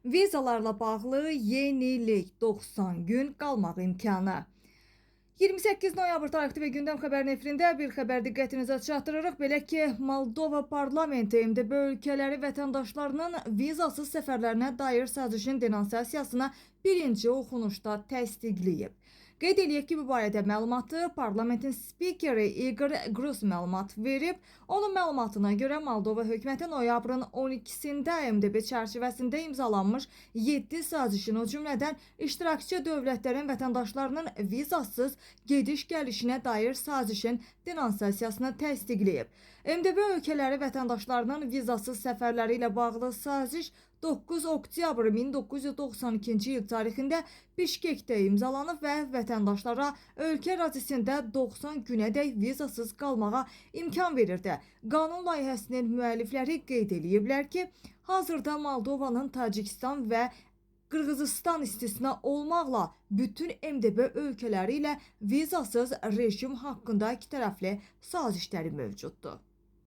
Vizalarla bağlı yenilik, 90 gün qalmaq imkanı. 28 noyabr tarixli və gündəm xəbərin efirində bir xəbər diqqətinizə çatdırırıq. Belə ki, Moldova parlamenti MDB ölkələri vətəndaşlarının vizasız səfərlərinə dair sazişin denonsasiyasını birinci oxunuşda təsdiqləyib. Qeyd eləyək ki, bu barədə məlumatı parlamentin spikeri Igor Grus məlumat verib. Onun məlumatına görə Moldova hökuməti noyabrın 12-sində MDB çərçivəsində imzalanmış 7 sazişin, o cümlədən iştirakçı dövlətlərin vətəndaşlarının vizasız gediş-gəlişinə dair sazişin denonsasiyasını təsdiqləyib. MDB ölkələri vətəndaşlarının vizasız səfərləri ilə bağlı saziş 9 oktyabr 1992-ci il tarixində Bişkekdə imzalanıb və vətəndaşlara ölkə ərazisində 90 günədək vizasız qalmağa imkan verirdi. Qanun layihəsinin müəllifləri qeyd eləyiblər ki, hazırda Moldovanın Tacikistan və Qırğızistan istisna olmaqla bütün MDB ölkələri ilə vizasız rejim haqqında ikitərəfli sazişləri mövcuddur.